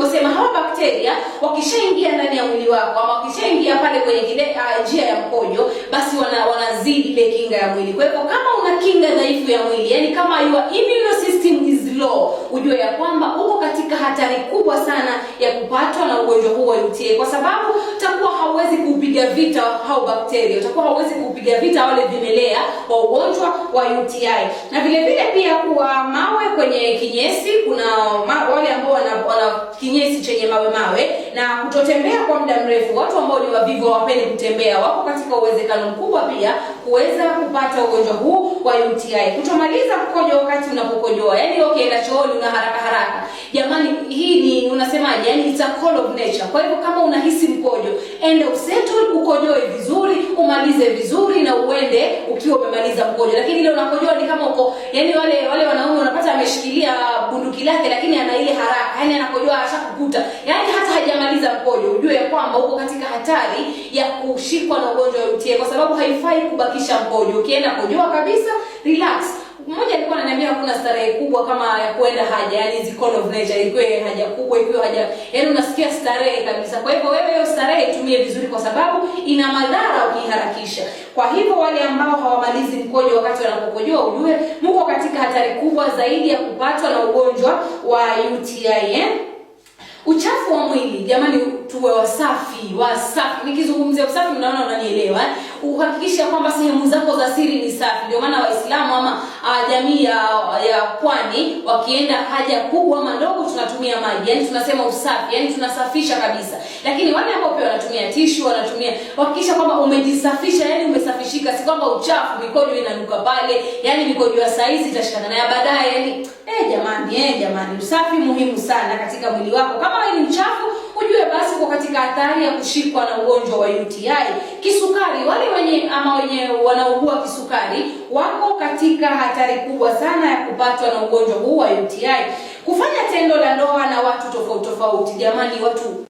Nilivyosema, hawa bakteria wakishaingia ndani ya mwili wako ama wakishaingia pale kwenye kile njia ya mkojo, basi wanazidi ile kinga ya mwili. Kwa hivyo kama una kinga dhaifu ya mwili, yani kama your immune system is low, ujue ya kwamba uko katika hatari kubwa sana ya kupatwa na ugonjwa huu wa UTI, kwa sababu utakuwa hauwezi kuupiga vita hao bakteria, utakuwa hauwezi kuupiga vita wale vimelea wa ugonjwa wa UTI. Na vile vile pia kuwa mawe kwenye kinyesi, kuna wale ambao wana kinyesi chenye mawe mawe, na kutotembea kwa muda mrefu. Watu ambao ni wavivu, hawapendi kutembea, wako katika uwezekano mkubwa pia kuweza kupata ugonjwa huu wa UTI. Kutomaliza mkojo wakati unapokojoa, yani ukienda chooni una haraka haraka. Jamani, hii ni unasemaje? Yani it's a call of nature. Kwa hivyo kama unahisi mkojo, enda usettle, ukojoe vizuri, umalize vizuri na uende ukiwa umemaliza mkojo. Lakini ile unakojoa ni kama uko, yani wale wanaume unapata ameshikilia bunduki lake, lakini ana ile haraka, yani anakojoa ashakukuta, yani hata hajamaliza mkojo. Ujue ya kwamba uko katika hatari ya kushikwa na ugonjwa wa UTI, kwa sababu haifai kubakisha mkojo. Ukienda kojoa kabisa, relax. Mmoja alikuwa ananiambia hakuna starehe kubwa kama ya kuenda haja, yani hizi call of nature, ikiwe haja kubwa, ikiwe haja, yani unasikia starehe kabisa. Kwa hivyo wewe hiyo starehe itumie vizuri, kwa sababu ina madhara ukiharakisha. Kwa hivyo wale ambao hawamalizi mkojo wakati wanapokojoa, ujue mko katika hatari kubwa zaidi ya kupatwa na ugonjwa wa UTI, eh? Uchafu wa mwili, jamani, tuwe wasafi, wasafi. Nikizungumzia usafi, mnaona unanielewa, eh? Uhakikisha kwamba sehemu zako za siri ni safi. Ndio maana Waislamu ama jamii ya pwani wakienda haja kubwa ama ndogo, tunatumia maji, yani tunasema usafi, yani tunasafisha kabisa. Lakini wale ambao pia wanatumia tishu, wanatumia, hakikisha kwamba umejisafisha, yani umesafishika, si kwamba uchafu, mikojo inanuka pale, yani mikojo ya saizi itashikana na ya baadaye, yani jamani, jamani, usafi muhimu sana katika mwili wako. Kama wewe ni mchafu, ujue basi uko katika hatari ya kushikwa na ugonjwa wa UTI. Kisukari, wale wenye ama wenye wanaugua kisukari wako katika hatari kubwa sana ya kupatwa na ugonjwa huu wa UTI. Kufanya tendo la ndoa na watu tofauti tofauti, jamani, watu